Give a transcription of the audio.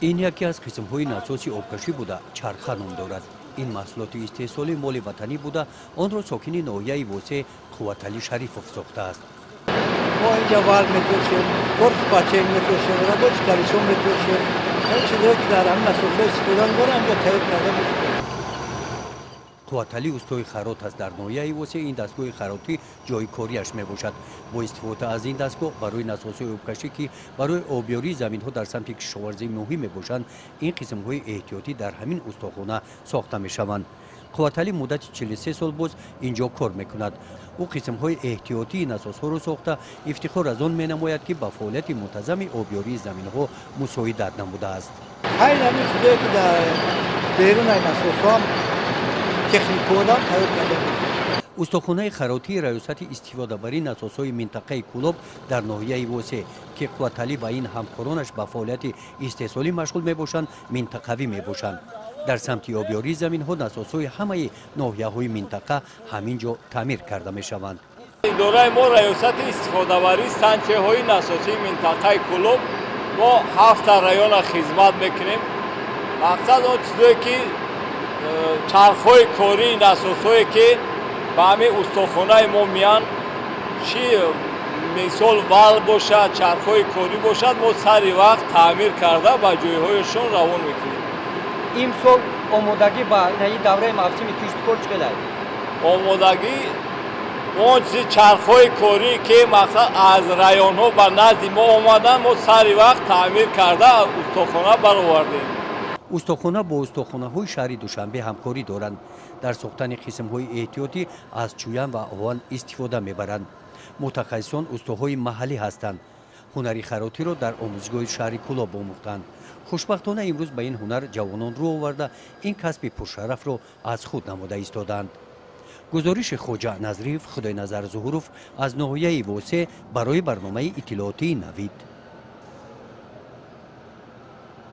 Ин яке аз қисмҳои насоси обкашӣ буда, чарха ном дорад. Ин маҳсулоти истеҳсоли моли ватанӣ буда, онро сокини ноҳияи Восе Қувваталӣ Шарифов сохтааст. Мо инҷа вал метошем, корпус бачаин метошем, рабочий колесо метошем. Ҳамин чизҳое ки дар ҳамин насосҳо истифода мебарам, инҷа тайёр карда мешавад. Қувваталӣ устои харот аст. Дар ноҳияи Восе ин дастгоҳи харотӣ ҷои кориаш мебошад. Бо истифода аз ин дастгоҳ барои насосҳои обкашӣ, ки барои обёрии заминҳо дар самти кишоварзӣ муҳим мебошанд, ин қисмҳои эҳтиётӣ дар ҳамин устохона сохта мешаванд. Қувваталӣ муддати 43 сол боз ин ҷо кор мекунад. Ӯ қисмҳои эҳтиётии насосҳоро сохта, ифтихор аз он менамояд, ки ба фаъолияти мунтазами обёрии заминҳо мусоидат намудааст. Хайр, ҳамин чизое ки дар берун ай насосҳоам техникаодам тайёр карда мешавад. Устохонаи харотии раёсати истифодабарии насосҳои минтақаи Кӯлоб дар ноҳияи Восе, ки Қувваталӣ ва ин ҳамкоронаш ба фаъолияти истеҳсолӣ машғул мебошанд, минтақавӣ мебошанд. Дар самти обёрии заминҳо насосҳои ҳамаи ноҳияҳои минтақа ҳамин ҷо таъмир карда мешаванд. Идораи мо раёсати истифодабарии стансияҳои насосии минтақаи Кӯлоб, мо ҳафта района хизмат мекунем. Мақсад он чизое ки чархҳои кории насосҳое ки ба ҳамин устохонаи мо меянд, чи мисол вал бошад, чархҳои корӣ бошад, мо сари вақт таъмир карда ба ҷойҳояшон равон мекунем. Имсол омодагӣ ба ин давраи мавсими киштукор чӣ қадар? Омодагӣ он чизи чархҳои корӣ ки мақсад аз районҳо ба назди мо омаданд, мо сари вақт таъмир карда устохона баровардем. Устохона бо устохонаҳои шаҳри Душанбе ҳамкорӣ доранд. Дар сохтани қисмҳои эҳтиётӣ аз чӯян ва оҳан истифода мебаранд. Мутахассисон устоҳои маҳаллӣ ҳастанд. Ҳунари харотиро дар омӯзгоҳи шаҳри Кӯлоб омӯхтанд. Хушбахтона, имрӯз ба ин ҳунар ҷавонон рӯ оварда, ин касби пуршарафро аз худ намода истодаанд. Гузориши Хоҷа Назриев, Худойназар Зуҳуров аз ноҳияи Восе барои барномаи иттилоотии Навид.